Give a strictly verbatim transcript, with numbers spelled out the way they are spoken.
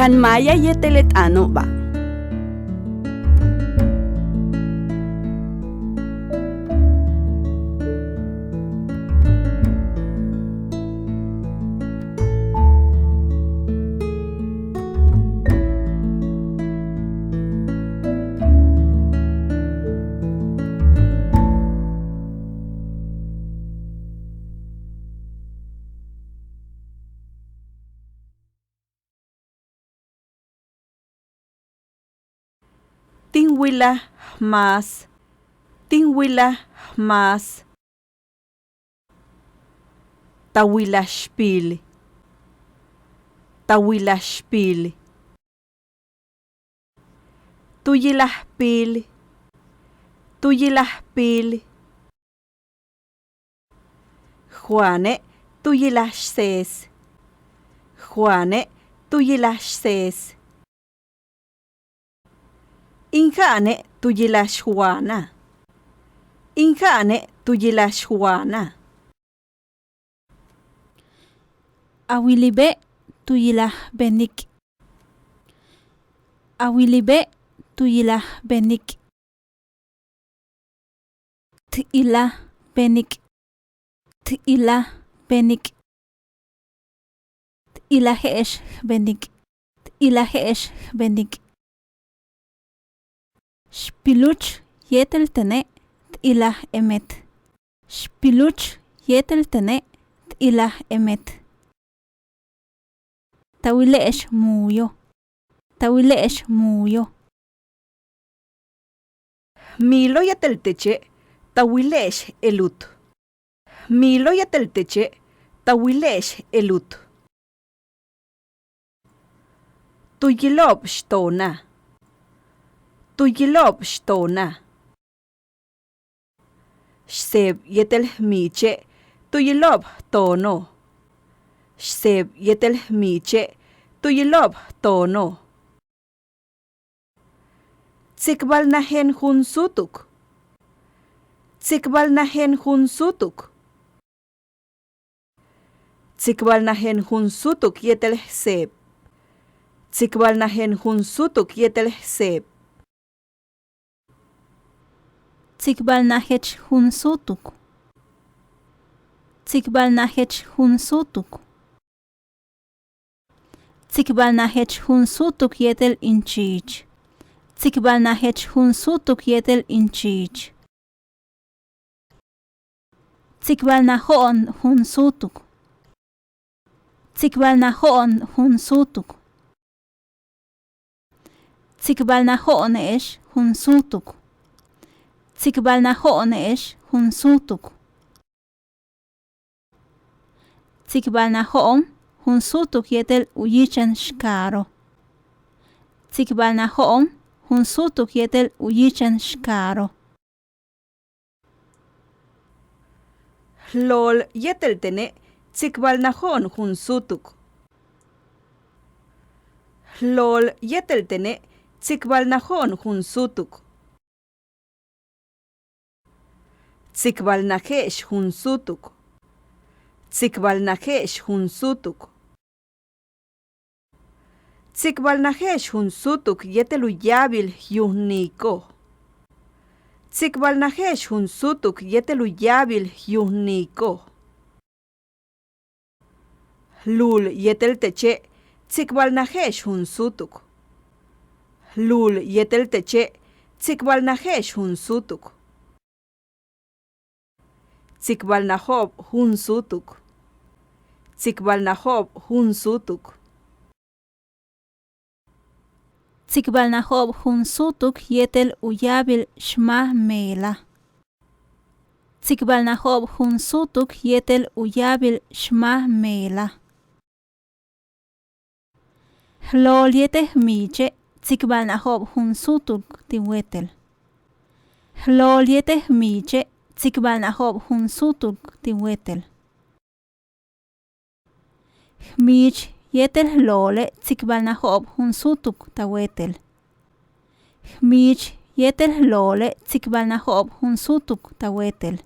Kan maaya yéetel le t'aano'oba'. Tin wilaj más. Tin wilaj más. Ta wilaj xpil. Ta wilaj xpil. Tu yilaj pil. Tu yilaj pil. Juane' tu yilaj xsees. Juane' tu yilaj xsees. In ja'ane' tu yilaj Juana. In ja'ane' tu yilaj Juana. A wilibe' tu yilaj Benik'. A wilibe' tu yilaj Benik'. T ilaj Benik'. T ilaj Benik'. T ilaje'ex Benik'. T ilaje'ex Benik'. Xpiluch yéetel tene' t ilaj Emet. Xpiluch yéetel tene' t ilaj Emet. Ta wile'ex Muyo. Ta wile'ex Muyo. Milo yéetel teche' ta wile'ex Elut. Milo yéetel teche' ta wile'ex Elut. Tu yilo'ob xtoona. Tu yilo'ob xtoona. Xseeb yéetel Jmiiche' tu yilo'ob jtoono'. Xseeb yéetel Jmiiche' tu yilo'ob jtoono'. Tsikbalnajen jun súutuk. Tsikbalnajen jun súutuk. Tsikbalnajen jun súutuk yéetel Jseeb. Tsikbalnajen jun súutuk yéetel Jseeb. Tsikbalnajech jun súutuk. Tsikbalnajech jun súutuk. Tsikbalnajech jun súutuk yéetel in chiich. Tsikbalnajech jun súutuk yéetel in chiich. Tsikbalnajo'on jun súutuk. Tsikbalnajo'on jun súutuk. Tsikbalnajo'one'ex jun súutuk. Tsikbalnajo'one'ex jun súutuk. Tsikbalnajo'on jun súutuk yéetel u yíichen xkaaro'. Tsikbalnajo'on jun súutuk yéetel u yíichen xkaaro'. Jlool yéetel tene' tsikbalnajo'on jun súutuk. Jlool yéetel tene' tsikbalnajo'on jun súutuk. Tsikbalnaje'ex jun súutuk. Tsikbalnaje'ex jun súutuk. Tsikbalnaje'ex jun súutuk yéetel u yáabil yuumniiko'. Tsikbalnaje'ex jun súutuk yéetel u yáabil yuumniiko'. Jluul yéetel teche' tsikbalnaje'ex jun súutuk. Jluul yéetel teche' tsikbalnaje'ex jun súutuk. Tsikbalnajo'ob jun súutuk. Tsikbalnajo'ob jun súutuk. Tsikbalnajo'ob jun súutuk yéetel u yáabil xmaj meelaj. Tsikbalnajo'ob jun súutuk yéetel u yáabil xmaj meelaj. Jlool yéetel jmiiche' tsikbalnajo'ob jun súutuk tin wéetel. Jlool yéetel jmiiche' tsikbalnajo'ob jun súutuk tin wéetel. Jmiich yéetel jloole' tsikbalnajo'ob jun súutuk ta wéetel. Jmiich yéetel jloole' tsikbalnajo'ob jun súutuk ta wéetel.